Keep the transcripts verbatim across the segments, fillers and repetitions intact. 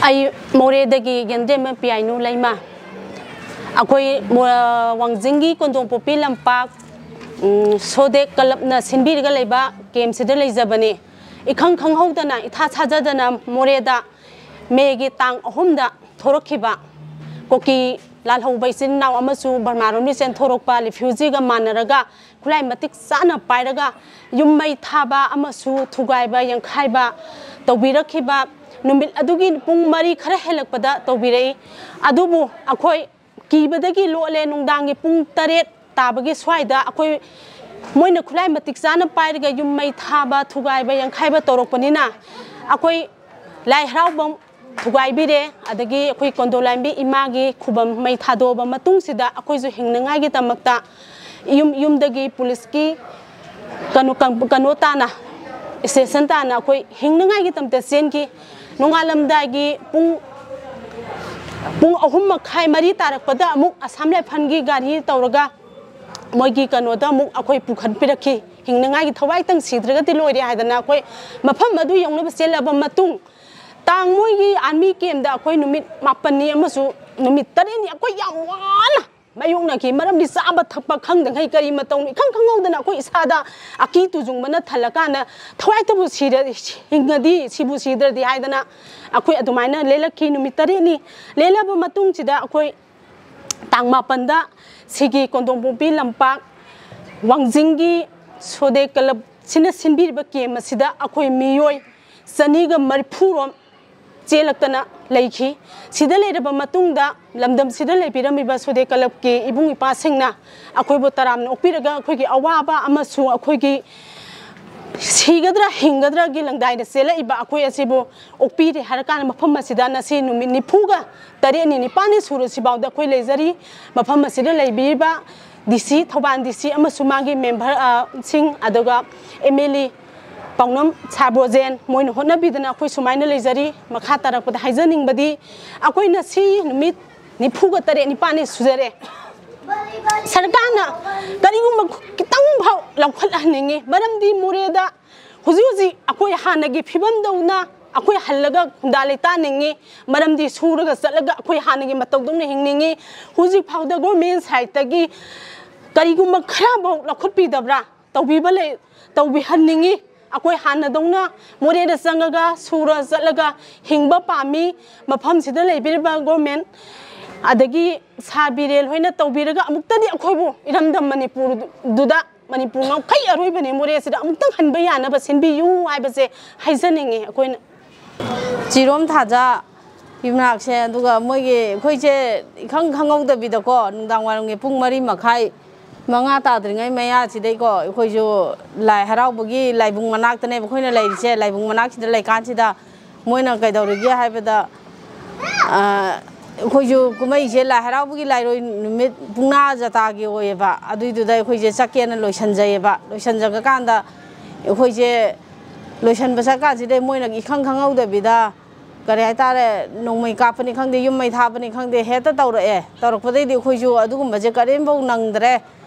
ꯑꯩ ꯃꯣꯔꯦꯗꯒꯤ ꯌꯦꯟꯗꯦꯝ ꯄꯤꯌꯥꯏꯅꯨ ꯂꯩꯃ꯫ ꯑꯩꯈꯣꯏ ꯃꯣ-, ꯋꯥꯡꯖꯤꯡꯒꯤ ꯀꯣꯟꯗꯣꯡꯄꯣꯛꯄꯤ ꯂꯝꯄꯥꯛ, ꯎꯝ, ꯁꯣꯗꯦ ꯀꯂꯕꯅ ꯁꯤꯟꯕꯤꯔꯒ ꯂꯩꯕ ꯀꯦꯝꯁꯤꯗ ꯂꯩꯖꯕꯅꯤ꯫ ꯏꯈꯪ ꯈꯪꯍꯧꯗꯅ, ꯏꯊꯥ ꯊꯥꯖꯗꯅ ꯃꯣꯔꯦꯗ ꯃꯦꯒꯤ ꯇꯥꯡ ꯑꯍꯨꯝꯗ ꯊꯣꯔꯛꯈꯤꯕ ꯀꯨꯀꯤ ꯂꯥꯜꯍꯧꯕ ꯏꯆꯤꯟ ꯏꯅꯥꯎ ꯑꯃꯁꯨ ꯕꯔꯃꯥꯔꯣꯝꯗꯒꯤ ꯆꯦꯟꯊꯣꯔꯛꯄ ꯔꯤꯐ꯭ꯌꯨꯖꯤꯒ ꯃꯥꯟꯅꯔꯒ ꯈꯨꯠꯂꯥꯏ ꯃꯇꯤꯛ ꯆꯥꯅ ꯄꯥꯏꯔꯒ ꯌꯨꯝ ꯃꯩ ꯊꯥꯕ ꯑꯃꯁꯨ ꯊꯨꯒꯥꯏꯕ ꯌꯥꯡꯈꯥꯏꯕ ꯇꯧꯕꯤꯔꯛꯈꯤꯕ ꯅꯨꯃꯤꯠ ꯑꯗꯨꯒꯤ ꯄꯨꯡ ꯃꯔꯤ ꯈꯔ ꯍꯦꯜꯂꯛꯄꯗ ꯇꯧꯕꯤꯔꯛꯏ꯫ ꯑꯗꯨꯕꯨ ꯑꯩꯈꯣꯏ ꯀꯤꯕꯗꯒꯤ ꯂꯣꯠꯂꯦ꯫ ꯅꯨꯡꯗꯥꯡꯒꯤ ꯄꯨꯡ ꯇꯔꯦꯠ ꯇꯥꯕꯒꯤ ꯁ꯭ꯋꯥꯏꯗ ꯑꯩꯈꯣꯏ ꯃꯣꯏꯅ ꯈꯨꯠꯂꯥꯏ ꯃꯇꯤꯛ ꯆꯥꯅ ꯄꯥꯏꯔꯒ ꯌꯨꯝ ꯃꯩ ꯊꯥꯕ, ꯊꯨꯒꯥꯏꯕ, ꯌꯥꯡꯈꯥꯏꯕ ꯇꯧꯔꯛꯄꯅꯤꯅ ꯑꯩꯈꯣꯏ ꯂꯥꯏ ꯍꯔꯥꯎꯐꯝ ꯊꯨꯒꯥꯏꯕꯤꯔꯦ꯫ ꯑꯗꯒꯤ ꯑꯩꯈꯣꯏ ꯀꯣꯟꯗꯣꯂꯥꯏꯝꯕꯤ ꯏꯃꯥꯒꯤ ꯈꯨꯕꯝ ꯃꯩ ꯊꯥꯗꯣꯛꯑꯕ ꯃꯇꯨꯡꯁꯤꯗ ꯑꯩꯈꯣꯏꯁꯨ ꯍꯤꯡꯅꯉꯥꯏꯒꯤꯗꯃꯛꯇ ꯌꯨꯝ ꯌꯨꯝꯗꯒꯤ ꯄꯨꯂꯤꯁꯀꯤ ꯀꯩꯅꯣ, ꯀꯩꯅꯣ ꯇꯥꯅ, ꯁ꯭ꯇꯦꯁꯟ ꯇꯥꯅ ꯑꯩꯈꯣꯏ ꯍꯤꯡꯅꯉꯥꯏꯒꯤꯗꯃꯛꯇ ꯆꯦꯟꯈꯤ꯫ ꯅꯣꯡꯉꯥꯜꯂꯝꯗꯥꯏꯒꯤ ꯄꯨꯡ, ꯄꯨꯡ ꯑꯍꯨꯝ ꯃꯈꯥꯏ, ꯃꯔꯤ ꯇꯥꯔꯛꯄꯗ ꯑꯃꯨꯛ ꯑꯁꯥꯝ ꯔꯥꯏꯐꯜꯒꯤ ꯒꯥꯔꯤ ꯇꯧꯔꯒ ꯃꯣꯏꯒꯤ ꯀꯩꯅꯣꯗ ꯑꯃꯨꯛ ꯑꯩꯈꯣꯏ ꯄꯨꯈꯠꯄꯤꯔꯛꯈꯤ꯫ ꯍꯤꯡꯅꯉꯥꯏꯒꯤ ꯊꯋꯥꯏꯇꯪ ꯁꯤꯗ꯭ꯔꯒꯗꯤ ꯂꯣꯏꯔꯦ ꯍꯥꯏꯗꯅ ꯑꯩꯈꯣꯏ ꯃꯐꯝ ꯑꯗꯨ ꯌꯧꯅꯕ ꯆꯦꯜꯂꯕ ꯃꯇꯨꯡ, ꯇꯥꯡ ꯃꯣꯏꯒꯤ ꯑꯥꯔꯃꯤ ꯀꯦꯝꯗ ꯑꯩꯈꯣꯏ ꯅꯨꯃꯤꯠ ꯃꯥꯄꯟꯅꯤ ꯑꯃꯁꯨ ꯅꯨꯃꯤꯠ ꯇꯔꯦꯠꯅꯤ ꯑꯩꯈꯣꯏ ꯌꯥꯝ ꯋꯥꯅ ꯃꯥꯌꯣꯛꯅꯈꯤ꯫ ꯃꯔꯝꯗꯤ ꯆꯥꯕ ꯊꯛꯄ ꯈꯪꯗꯉꯩ ꯀꯔꯤ ꯃꯇꯧꯅꯣ ꯏꯈꯪ ꯈꯪꯍꯧꯗꯅ ꯑꯩꯈꯣꯏ ꯏꯁꯥꯗ ꯑꯀꯤ ꯇꯨꯖꯨꯡꯕꯅ ꯊꯜꯂꯀꯥꯟꯗ ꯊꯋꯥꯏꯇꯕꯨ ꯁꯤꯔ-, ꯍꯤꯡꯉꯗꯤ, ꯁꯤꯕꯨ ꯁꯤꯗ꯭ꯔꯗꯤ ꯍꯥꯏꯗꯅ ꯑꯩꯈꯣꯏ ꯑꯗꯨꯃꯥꯏꯅ ꯂꯦꯜꯂꯛꯈꯤ ꯅꯨꯃꯤꯠ ꯇꯔꯦꯠꯅꯤ꯫ ꯂꯦꯜꯂꯕ ꯃꯇꯨꯡꯁꯤꯗ ꯑꯩꯈꯣꯏ ꯇꯥꯡ ꯃꯥꯄꯟꯗ ꯁꯤꯒꯤ ꯀꯣꯟꯗꯣꯡꯄꯣꯛꯄꯤ ꯂꯝꯄꯥꯛ ꯋꯥꯡꯖꯤꯡꯒꯤ ꯁꯣꯗꯦ ꯀ꯭ꯂꯕꯁꯤꯅ ꯁꯤꯟꯕꯤꯔꯤꯕ ꯀꯦꯝ ꯑꯁꯤꯗ ꯑꯩꯈꯣꯏ ꯃꯤꯑꯣꯏ ꯆꯅꯤꯒ ꯃꯔꯤꯐꯨ ꯔꯣꯝ ꯆꯦꯜꯂꯛꯇꯅ ꯂꯩꯈꯤ꯫ ꯁꯤꯗ ꯂꯩꯔꯕ ꯃꯇꯨꯡꯗ ꯂꯝꯗꯝꯁꯤꯗ ꯂꯩꯕꯤꯔꯝꯃꯤꯕ ꯁꯣꯗꯦ ꯀ꯭ꯂꯕꯀꯤ ꯏꯕꯨꯡ ꯏꯄꯥꯁꯤꯡꯅ ꯑꯩꯈꯣꯏꯕꯨ ꯇꯔꯥꯝꯅ ꯑꯣꯛꯄꯤꯔꯒ ꯑꯩꯈꯣꯏꯒꯤ ꯑꯋꯥꯕ ꯑꯃꯁꯨꯡ ꯑꯩꯈꯣꯏꯒꯤ ꯁꯤꯒꯗ꯭ꯔꯥ ꯍꯤꯡꯒꯗ꯭ꯔꯥꯒꯤ ꯂꯪꯗꯥꯏꯗ ꯆꯦꯜꯂꯛꯏꯕ ꯑꯩꯈꯣꯏ ꯑꯁꯤꯕꯨ ꯑꯣꯛꯄꯤꯔꯦ ꯍꯥꯏꯔꯀꯥꯟꯗ ꯃꯐꯝ ꯑꯁꯤꯗ ꯉꯁꯤ ꯅꯨꯃꯤꯠ ꯅꯤꯐꯨꯒ ꯇꯔꯦꯠꯅꯤ, ꯅꯤꯄꯥꯜꯅꯤ ꯁꯨꯔꯁꯤꯐꯥꯎꯗ ꯑꯩꯈꯣꯏ ꯂꯩꯖꯔꯤ꯫ ꯃꯐꯝ ꯑꯁꯤꯗ ꯂꯩꯕꯤꯔꯤꯕ ꯗꯤ ꯁꯤ, ꯊꯧꯕꯥꯜ ꯗꯤ ꯁꯤ ꯑꯃꯁꯨꯡ ꯃꯥꯒꯤ ꯃꯦꯝꯕꯔ, ꯑ, ꯁꯤꯡ, ꯑꯗꯨꯒ ꯑꯦꯝ ꯑꯦꯜ ꯑꯦ ꯄꯥꯎꯅꯝ ꯁꯥꯔ ꯕ꯭ꯔꯣꯖꯦꯟ, ꯃꯣꯏꯅ ꯍꯣꯠꯅꯕꯤꯗꯅ ꯑꯩꯈꯣꯏ ꯁꯨꯃꯥꯏꯅ ꯂꯩꯖꯔꯤ꯫ ꯃꯈꯥ ꯇꯥꯔꯛꯄꯗ ꯍꯥꯏꯖꯅꯤꯡꯕꯗꯤ, ꯑꯩꯈꯣꯏꯅ ꯁꯤ ꯅꯨꯃꯤꯠ ꯅꯤꯐꯨꯒ ꯇꯔꯦꯠ, ꯅꯤꯄꯥꯜꯅꯤ ꯁꯨꯖꯔꯦ꯫ ꯁꯔꯀꯥꯔꯅ ꯀꯔꯤꯒꯨꯝꯕ ꯈꯤꯇꯪ ꯐꯥꯎ ꯂꯧꯈꯠꯍꯟꯅꯤꯡꯉꯤ, ꯃꯔꯝꯗꯤ ꯃꯣꯔꯦꯗ ꯍꯧꯖꯤꯛ ꯍꯧꯖꯤꯛ ꯑꯩꯈꯣꯏ ꯍꯥꯟꯅꯒꯤ ꯐꯤꯕꯝꯗꯧꯅ ꯑꯩꯈꯣꯏ ꯍꯜꯂꯒ ꯈꯨꯟꯗꯥ ꯂꯩꯇꯥꯅꯤꯡꯉꯤ꯫ ꯃꯔꯝꯗꯤ ꯁꯨꯔꯒ ꯆꯠꯂꯒ ꯑꯩꯈꯣꯏ ꯍꯥꯟꯅꯒꯤ ꯃꯇꯧꯗꯧꯅ ꯍꯤꯡꯅꯤꯡꯉꯤ꯫ ꯍꯧꯖꯤꯛ ꯐꯥꯎꯗ government side ꯇꯒꯤ ꯀꯔꯤꯒꯨꯝꯕ ꯈꯔꯐꯥꯎ ꯂꯧꯈꯠꯄꯤꯗꯕ꯭ꯔꯥ? ꯇꯧꯕꯤꯕ ꯂꯩ, ꯇꯧꯕꯤꯍꯟꯅꯤꯡꯉꯤ꯫ ꯑꯩꯈꯣꯏ ꯍꯥꯟꯅꯗꯧꯅ ꯃꯣꯔꯦꯗ ꯆꯪꯉꯒ ꯁꯨꯔ ꯆꯠꯂꯒ ꯍꯤꯡꯕ ꯄꯥꯝꯃꯤ꯫ ꯃꯐꯝꯁꯤꯗ ꯂꯩꯕꯤꯔꯤꯕ government ꯑꯗꯒꯤ ꯁꯥꯔ ꯕꯤꯔꯦꯟ ꯍꯣꯏꯅ ꯇꯧꯕꯤꯔꯒ ꯑꯃꯨꯛꯇꯗꯤ ꯑꯩꯈꯣꯏꯕꯨ ꯏꯔꯝꯗꯝ ꯃꯅꯤꯄꯨꯔꯗꯨꯗ, ꯃꯅꯤꯄꯨꯔ ꯉꯝꯈꯩ ꯑꯔꯣꯏꯕꯅꯤ ꯃꯣꯔꯦꯁꯤꯗ, ꯑꯃꯨꯛꯇꯪ ꯍꯟꯕ ꯌꯥꯅꯕ ꯁꯤꯟꯕꯤꯌꯨ ꯍꯥꯏꯕꯁꯦ ꯍꯥꯏꯖꯅꯤꯡꯉꯤ ꯑꯩꯈꯣꯏꯅ꯫ ꯆꯤꯔꯣꯝ ꯊꯥꯖ ꯌꯨꯝꯅꯥꯛꯁꯦ, ꯑꯗꯨꯒ ꯃꯣꯏꯒꯤ, ꯑꯩꯈꯣꯏꯁꯦ ꯏꯈꯪ ꯈꯪꯍꯧꯗꯕꯤꯗꯀꯣ, ꯅꯨꯡꯗꯥꯡ ꯋꯥꯏꯔꯝꯒꯤ ꯄꯨꯡ ꯃꯔꯤ ꯃꯈꯥꯏ, ꯃꯉꯥ ꯇꯥꯗ꯭ꯔꯤꯉꯩ ꯃꯌꯥꯁꯤꯗꯩꯀꯣ, ꯑꯩꯈꯣꯏꯁꯨ ꯂꯥꯏ ꯍꯔꯥꯎꯕꯒꯤ ꯂꯥꯏꯕꯨꯡ ꯃꯅꯥꯛꯇꯅꯦꯕ ꯑꯩꯈꯣꯏꯅ ꯂꯩꯔꯤꯁꯦ꯫ ꯂꯥꯏꯕꯨꯡ ꯃꯅꯥꯛꯁꯤꯗ ꯂꯩꯀꯥꯟꯁꯤꯗ ꯃꯣꯏꯅ ꯀꯩꯗꯧꯔꯤꯒꯦ ꯍꯥꯏꯕꯗ, ꯑ, ꯑꯩꯈꯣꯏꯁꯨ ꯀꯨꯝꯍꯩꯁꯦ ꯂꯥꯏ ꯍꯔꯥꯎꯕꯒꯤ ꯂꯥꯏꯔꯣꯏ ꯅꯨꯃꯤꯠ ꯄꯨꯡꯅꯥ ꯖꯇꯥꯒꯤ ꯑꯣꯏꯌꯦꯕ꯫ ꯑꯗꯨꯏꯗꯨꯗ ꯑꯩꯈꯣꯏꯁꯦ ꯆꯠꯀꯦꯅ ꯂꯣꯏꯁꯟꯖꯩꯌꯦꯕ꯫ ꯂꯣꯏꯁꯟꯖꯔꯀꯥꯟꯗ ꯑꯩꯈꯣꯏꯁꯦ ꯂꯣꯏꯁꯟꯕ ꯆꯠꯀꯥꯟꯁꯤꯗ ꯃꯣꯏꯅ ꯏꯈꯪ ꯈꯪꯍꯧꯗꯕꯤꯗ, ꯀꯔꯤ ꯍꯥꯏꯇꯥꯔꯦ, ꯅꯣꯡꯃꯩ ꯀꯥꯞꯄꯅꯤ ꯈꯪꯗꯦ, ꯌꯨꯝ ꯃꯩ ꯊꯥꯕꯅꯤ ꯈꯪꯗꯦ, ꯍꯦꯛꯇ ꯇꯧꯔꯛꯑꯦ꯫ ꯇꯧꯔꯛꯄꯗꯩꯗꯤ ꯑꯩꯈꯣꯏꯁꯨ ꯑꯗꯨꯒꯨꯝꯕꯁꯦ ꯀꯔꯤꯝꯐꯥꯎ ꯅꯪꯗ꯭ꯔꯦ꯫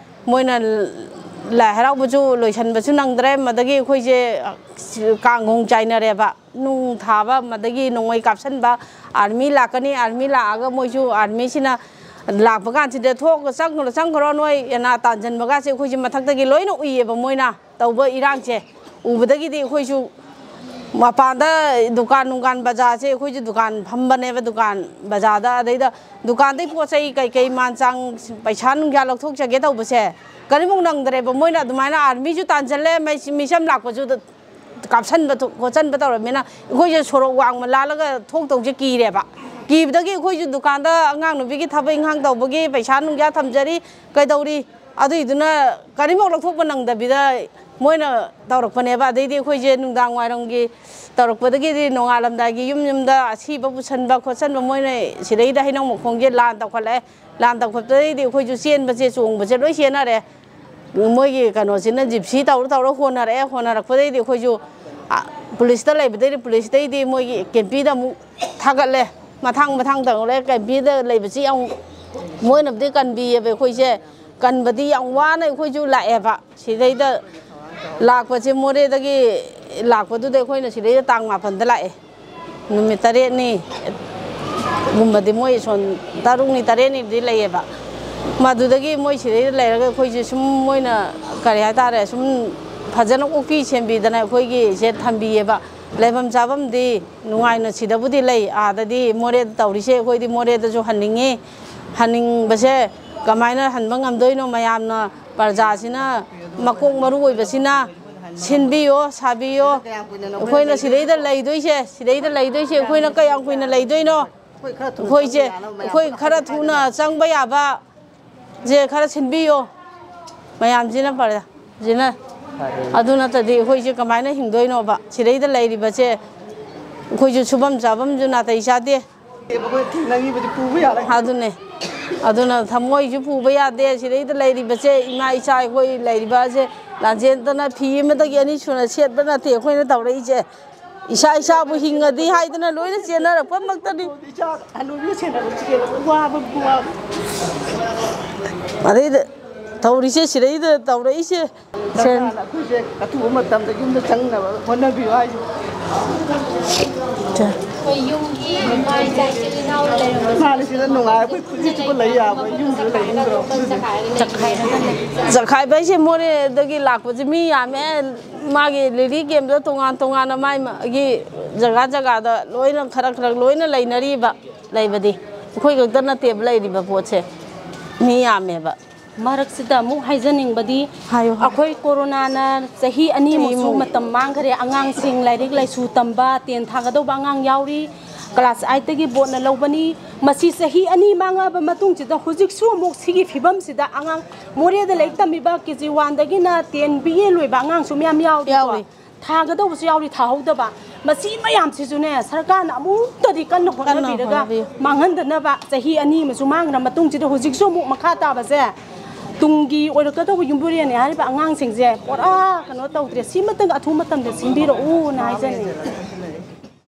ꯃꯣꯏꯅ ꯂꯥꯏ ꯍꯔꯥꯎꯕꯁꯨ ꯂꯣꯏꯁꯟꯕꯁꯨ ꯅꯪꯗ꯭ꯔꯦ꯫ ꯃꯗꯒꯤ ꯑꯩꯈꯣꯏꯁꯦ ꯀꯥꯡꯒꯣꯡ ꯆꯥꯏꯅꯔꯦꯕ꯫ ꯅꯨꯡ ꯊꯥꯕ, ꯃꯗꯒꯤ ꯅꯣꯡꯃꯩ ꯀꯥꯞꯁꯟꯕ, army ꯂꯥꯛꯀꯅꯤ, army ꯂꯥꯛꯑꯒ ꯃꯣꯏꯁꯨ, army ꯁꯤꯅ ꯂꯥꯛꯄ ꯀꯥꯟꯁꯤꯗ, "ꯊꯣꯛ, ꯆꯪꯈ꯭ꯔꯣ, ꯆꯪꯈ꯭ꯔꯣ, ꯅꯣꯏ ꯑꯅꯥ ꯇꯥꯟꯁꯤꯟꯕꯒꯁꯦ ꯑꯩꯈꯣꯏꯁꯦ ꯃꯊꯛꯇꯒꯤ ꯂꯣꯏꯅ ꯎꯏꯌꯦꯕ ꯃꯣꯏꯅ ꯇꯧꯕ ꯏꯔꯥꯡꯁꯦ꯫ ꯎꯕꯗꯒꯤꯗꯤ ꯑꯩꯈꯣꯏꯁꯨ ꯃꯄꯥꯟꯗ ꯗꯨꯀꯥꯟ ꯅꯨꯡꯒꯥꯟ ꯕꯖꯥꯔꯁꯦ, ꯑꯩꯈꯣꯏꯁꯨ ꯗꯨꯀꯥꯟ ꯐꯝꯕꯅꯦꯕ, ꯗꯨꯀꯥꯟ ꯕꯖꯥꯔꯗ, ꯑꯗꯩꯗ ꯗꯨꯀꯥꯟꯗꯩ ꯄꯣꯠ ꯆꯩ ꯀꯩꯀꯩ ꯃꯥꯟ ꯆꯥꯡ, ꯄꯩꯁꯥ ꯅꯨꯡꯁꯥ ꯂꯧꯊꯣꯛꯆꯒꯦ ꯇꯧꯕꯁꯦ ꯀꯔꯤꯃꯨꯛ ꯅꯪꯗ꯭ꯔꯦꯕ꯫ ꯃꯣꯏꯅ ꯑꯗꯨꯃꯥꯏꯅ army ꯁꯨ ꯇꯥꯟꯁꯤꯜꯂꯦ, ꯃꯩ-, ꯃꯤꯆꯝ ꯂꯥꯛꯄꯁꯨ ꯀꯥꯞꯁꯟꯕ ꯊꯣ-, ꯈꯣꯠꯆꯟꯕ ꯇꯧꯔꯕꯅꯤꯅ ꯑꯩꯈꯣꯏꯁꯦ ꯁꯣꯔꯣꯛ ꯋꯥꯡꯃ ꯂꯥꯜꯂꯒ ꯊꯣꯛꯇꯧꯁꯦ ꯀꯤꯔꯦꯕ꯫ ꯀꯤꯕꯗꯒꯤ ꯑꯩꯈꯣꯏꯁꯨ ꯗꯨꯀꯥꯟꯗ ꯑꯉꯥꯡ ꯅꯨꯄꯤꯒꯤ ꯊꯕꯛ ꯏꯪꯈꯥꯡ ꯇꯧꯕꯒꯤ ꯄꯩꯁꯥ ꯅꯨꯡꯁꯥ ꯊꯝꯖꯔꯤ, ꯀꯩꯗꯧꯔꯤ, ꯑꯗꯨꯏꯗꯨꯅ ꯀꯔꯤꯃꯨꯛ ꯂꯧꯊꯣꯛꯄ ꯅꯪꯗꯕꯤꯗ ꯃꯣꯏꯅ ꯇꯧꯔꯛꯄꯅꯦꯕ꯫ ꯑꯗꯩꯗꯤ ꯑꯩꯈꯣꯏꯁꯦ ꯅꯨꯡꯗꯥꯡ ꯋꯥꯏꯔꯝꯒꯤ ꯇꯧꯔꯛꯄꯗꯒꯤꯗꯤ ꯅꯣꯡꯉꯥꯜꯂꯝꯗꯥꯏꯒꯤ ꯌꯨꯝ ꯌꯨꯝꯗ ꯑꯁꯤꯕ ꯄꯨꯁꯟꯕ ꯈꯣꯠꯆꯟꯕ, ꯃꯣꯏꯅ ꯁꯤꯗꯩꯗ ꯍꯩꯅꯧ ꯃꯈꯣꯡꯁꯦ ꯂꯥꯟ ꯇꯧꯈꯠꯂꯛꯑꯦ꯫ ꯂꯥꯟ ꯇꯧꯈꯠꯄꯗꯒꯤꯗꯤ ꯑꯩꯈꯣꯏꯁꯨ ꯆꯦꯟꯕꯁꯦ, ꯆꯣꯡꯕꯁꯦ ꯂꯣꯏ ꯆꯦꯟꯅꯔꯦ꯫ ꯃꯣꯏꯒꯤ ꯀꯩꯅꯣꯁꯤꯅ ꯖꯤꯞꯁꯤ ꯇꯧꯔ ꯇꯧꯔ ꯍꯣꯟꯅꯔꯛꯑꯦ꯫ ꯍꯣꯟꯅꯔꯛꯄꯗꯩꯗꯤ ꯑꯩꯈꯣꯏꯁꯨ, ꯑ, ꯄꯨꯂꯤꯁꯇ ꯂꯩꯕꯗꯩꯗꯤ, ꯄꯨꯂꯤꯁꯇꯩꯗꯤ ꯃꯣꯏꯒꯤ ꯀꯦꯝꯄꯤꯗ ꯑꯃꯨꯛ ꯊꯥꯒꯠꯂꯦ꯫ ꯃꯊꯥꯡ ꯃꯊꯥꯡ ꯇꯧꯔꯦ꯫ ꯀꯦꯝꯄꯤꯗ ꯂꯩꯕꯁꯤ ꯌꯥꯝ, ꯃꯣꯏꯅꯕꯨꯗꯤ ꯀꯟꯕꯤꯌꯦꯕ ꯑꯩꯈꯣꯏꯁꯦ꯫ ꯀꯟꯕꯗꯤ ꯌꯥꯝ ꯋꯥꯅ ꯑꯩꯈꯣꯏꯁꯨ ꯂꯥꯛꯑꯦꯕ꯫ ꯁꯤꯗꯩꯗ ꯂꯥꯛꯄꯁꯦ ꯃꯣꯔꯦꯗꯒꯤ ꯂꯥꯛꯄꯗꯨꯗ ꯑꯩꯈꯣꯏꯅ ꯁꯤꯗꯩꯗ ꯇꯥꯡ ꯃꯥꯄꯟꯗ ꯂꯥꯛꯑꯦ꯫ ꯅꯨꯃꯤꯠ ꯇꯔꯦꯠꯅꯤ ꯒꯨꯝꯕꯗꯤ ꯃꯣꯏ ꯁꯣꯟ ꯇꯔꯨꯛꯅꯤ ꯇꯔꯦꯠꯅꯤꯕꯨꯗꯤ ꯂꯩꯌꯦꯕ꯫ ꯃꯗꯨꯗꯒꯤ ꯃꯣꯏ ꯁꯤꯗꯩꯗ ꯂꯩꯔꯒ ꯑꯩꯈꯣꯏꯁꯦ ꯁꯨꯝ ꯃꯣꯏꯅ ꯀꯔꯤ ꯍꯥꯏꯇꯥꯔꯦ, ꯁꯨꯝ ꯐꯖꯅ ꯑꯣꯛꯄꯤ ꯁꯦꯝꯕꯤꯗꯅ ꯑꯩꯈꯣꯏꯒꯤꯁꯦ ꯊꯝꯕꯤꯌꯦꯕ꯫ ꯂꯩꯐꯝ ꯆꯥꯐꯝꯗꯤ ꯅꯨꯡꯉꯥꯏꯅ ꯁꯤꯗꯕꯨꯗꯤ ꯂꯩ, ꯑꯥꯗꯗꯤ ꯃꯣꯔꯦꯗ ꯇꯧꯔꯤꯁꯦ꯫ ꯑꯩꯈꯣꯏꯗꯤ ꯃꯣꯔꯦꯗꯁꯨ ꯍꯟꯅꯤꯡꯉꯤ꯫ ꯍꯟꯅꯤꯡꯕꯁꯦ ꯀꯃꯥꯏꯅ ꯍꯟꯕ ꯉꯝꯗꯣꯏꯅꯣ? ꯃꯌꯥꯝꯅ, ꯄ꯭ꯔꯖꯥꯁꯤꯅ, ꯃꯀꯣꯛ ꯃꯔꯨ ꯑꯣꯏꯕꯁꯤꯅ ꯁꯤꯟꯕꯤꯌꯣ, ꯁꯥꯕꯤꯌꯣ꯫ ꯑꯩꯈꯣꯏꯅ ꯁꯤꯗꯩꯗ ꯂꯩꯗꯣꯏꯁꯦ, ꯁꯤꯗꯩꯗ ꯂꯩꯗꯣꯏꯁꯦ ꯑꯩꯈꯣꯏꯅ ꯀꯌꯥꯝ ꯀꯨꯏꯅ ꯂꯩꯗꯣꯏꯅꯣ? ꯑꯩꯈꯣꯏꯁꯦ, ꯑꯩꯈꯣꯏ ꯈꯔ ꯊꯨꯅ ꯆꯪꯕ ꯌꯥꯕ ꯁꯦ ꯈꯔ ꯁꯤꯟꯕꯤꯌꯣ꯫ ꯃꯌꯥꯝꯁꯤꯅ ꯐꯔꯦ, ꯁꯤꯅ꯫ ꯑꯗꯨ ꯅꯠꯇ꯭ꯔꯗꯤ ꯑꯩꯈꯣꯏꯁꯦ ꯀꯃꯥꯏꯅ ꯍꯤꯡꯗꯣꯏꯅꯣꯕ? ꯁꯤꯗꯩꯗ ꯂꯩꯔꯤꯕꯁꯦ ꯑꯩꯈꯣꯏꯁꯨ ꯁꯨꯐꯝ ꯆꯥꯐꯝꯁꯨ ꯅꯥꯇꯩ ꯆꯥꯗꯦ꯫ ꯑꯩꯈꯣꯏ ꯊꯦꯡꯅꯈꯤꯕꯁꯦ ꯄꯨꯕ ꯌꯥꯔꯦ꯫ ꯑꯗꯨꯅꯦ꯫ ꯑꯗꯨꯅ ꯊꯃꯣꯏꯁꯨ ꯄꯨꯕ ꯌꯥꯗꯦ꯫ ꯁꯤꯗꯩꯗ ꯂꯩꯔꯤꯕꯁꯦ, ꯏꯃꯥ ꯏꯆꯥ ꯑꯩꯈꯣꯏ ꯂꯩꯔꯤꯕꯁꯦ, ꯂꯥꯟꯖꯦꯟꯗꯅ ꯐꯤ ꯑꯃꯗꯒꯤ ꯑꯅꯤ ꯁꯨꯅ ꯁꯦꯠꯄ ꯅꯠꯇꯦ ꯑꯩꯈꯣꯏꯅ ꯇꯧꯔꯛꯏꯁꯦ꯫ ꯏꯁꯥ ꯏꯁꯥꯕꯨ ꯍꯤꯡꯉꯗꯤ ꯍꯥꯏꯗꯅ ꯂꯣꯏꯅ ꯆꯦꯟꯅꯔꯛꯄꯃꯛꯇꯅꯤ꯫ ꯏꯆꯥ ꯍꯅꯨꯕꯤꯒ ꯁꯦꯟꯅꯕꯁꯤꯗꯤ ꯋꯥꯕꯕꯨ ꯋꯥꯕ꯫ ꯑꯗꯩꯗ ꯇꯧꯔꯤꯁꯦ, ꯁꯤꯗꯩꯗ ꯇꯧꯔꯛꯏꯁꯦ꯫ ꯁꯦꯟ- ꯁꯔꯀꯥꯔꯅ ꯑꯩꯈꯣꯏꯁꯦ ꯑꯊꯨꯕ ꯃꯇꯝꯗ ꯌꯨꯝꯗ ꯆꯪꯅꯕ ꯍꯣꯠꯅꯕꯤꯌꯨ ꯍꯥꯏꯁꯦ꯫ ꯑꯩꯈꯣꯏ ꯌꯨꯝꯒꯤ ꯏꯃꯥ ꯏꯆꯥ ꯏꯆꯤꯜ ꯏꯅꯥꯎ ꯂꯩꯔꯝꯕꯁꯦ ꯃꯥꯅꯤ, ꯁꯤꯗ ꯅꯨꯡꯉꯥꯏ꯫ ꯑꯩꯈꯣꯏ ꯄꯨꯟꯁꯤ ꯆꯨꯞꯄ ꯂꯩ ꯌꯥꯕ ꯌꯨꯝꯗꯨꯗ ꯂꯩꯅꯤꯡꯗ꯭ꯔꯣ? ꯆꯈꯥꯏꯔꯒ ꯂꯩ꯫ ꯆꯈꯥꯏꯕ ꯍꯥꯏꯁꯦ ꯃꯣꯔꯦꯗꯒꯤ ꯂꯥꯛꯄꯁꯦ ꯃꯤ ꯌꯥꯝꯃꯦ꯫ ꯃꯥꯒꯤ ꯔꯤꯂꯤꯐ ꯀꯦꯝꯗ ꯇꯣꯉꯥꯟ ꯇꯣꯉꯥꯟꯅ ꯃꯥꯏ ꯃꯥꯒꯤ ꯖꯒꯥ ꯖꯒꯥꯗ ꯂꯣꯏꯅ ꯈꯔ ꯈꯔ ꯂꯣꯏꯅ ꯂꯩꯅꯔꯤꯕ꯫ ꯂꯩꯕꯗꯤ ꯑꯩꯈꯣꯏ ꯈꯛꯇ ꯅꯠꯇꯦꯕ ꯂꯩꯔꯤꯕ ꯄꯣꯠꯁꯦ, ꯃꯤ ꯌꯥꯝꯃꯦꯕ꯫ ꯃꯔꯛꯁꯤꯗ ꯑꯃꯨꯛ ꯍꯥꯏꯖꯅꯤꯡꯕꯗꯤ, ꯍꯥꯏꯌꯨ, ꯍꯥꯏꯌꯨ꯫ ꯑꯩꯈꯣꯏ ꯀꯣꯔꯣꯅꯥꯅ ꯆꯍꯤ ꯑꯅꯤꯃꯨꯛꯁꯨ ꯆꯍꯤꯃꯨꯛ꯫ ꯃꯇꯝ ꯃꯥꯡꯈꯔꯦ꯫ ꯑꯉꯥꯡꯁꯤꯡ ꯂꯥꯏꯔꯤꯛ ꯂꯥꯏꯁꯨ ꯇꯝꯕ, ꯇꯦꯟ ꯊꯥꯒꯗꯧꯕ ꯑꯉꯥꯡ ꯌꯥꯎꯔꯤ, ꯀ꯭ꯂꯥꯁ ꯑꯥꯏꯠꯇꯒꯤ ꯕꯣꯔꯠꯅ ꯂꯧꯕꯅꯤ꯫ ꯃꯁꯤ ꯆꯍꯤ ꯑꯅꯤ ꯃꯥꯡꯉꯛꯑꯕ ꯃꯇꯨꯡꯁꯤꯗ ꯍꯧꯖꯤꯛꯁꯨ ꯑꯃꯨꯛ ꯁꯤꯒꯤ ꯐꯤꯕꯝꯁꯤꯗ ꯑꯉꯥꯡ ꯃꯣꯔꯦꯗ ꯂꯥꯏꯔꯤꯛ ꯇꯝꯃꯤꯕ ꯀꯦ ꯖꯤ ꯋꯥꯟꯗꯒꯤꯅ ꯇꯦꯟ ꯕꯤ ꯑꯦ ꯂꯣꯏꯕ ꯑꯉꯥꯡꯁꯨ ꯃꯌꯥꯝ ꯌꯥꯎꯔꯤꯀꯣ꯫ ꯌꯥꯎꯔꯤ꯫ ꯊꯥꯒꯗꯧꯕꯁꯨ ꯌꯥꯎꯔꯤ, ꯊꯥꯍꯧꯗꯕ꯫ ꯃꯁꯤ ꯃꯌꯥꯝꯁꯤꯁꯨꯅꯦ, ꯁꯔꯀꯥꯔꯅ ꯑꯃꯨꯛꯇꯗꯤ ꯀꯟꯅ ꯀꯟꯅ ꯍꯣꯠꯅꯕꯤꯔꯒ ꯍꯣꯠꯅꯕꯤꯌꯨ꯫ ꯃꯥꯡꯍꯟꯗꯅꯕ, ꯆꯍꯤ ꯑꯅꯤ ꯑꯃꯁꯨ ꯃꯥꯡꯈ꯭ꯔ ꯃꯇꯨꯡꯁꯤꯗ ꯍꯧꯖꯤꯛꯁꯨ ꯑꯃꯨꯛ ꯃꯈꯥ ꯇꯥꯕꯁꯦ ꯇꯨꯡꯒꯤ ꯑꯣꯏꯔꯛꯀꯗꯧꯕ ꯌꯨꯝꯕꯨꯔꯦꯟꯅꯦ ꯍꯥꯏꯔꯤꯕ ꯑꯉꯥꯡꯁꯤꯡꯁꯦ ꯄꯨꯔꯥ ꯀꯩꯅꯣ ꯇꯧꯗ꯭ꯔꯦ꯫ ꯁꯤꯃꯇꯪ ꯑꯊꯨꯕ ꯃꯇꯝꯗ ꯁꯤꯟꯕꯤꯔꯛꯎꯅ ꯍꯥꯏꯖꯅꯤꯡꯉꯤ꯫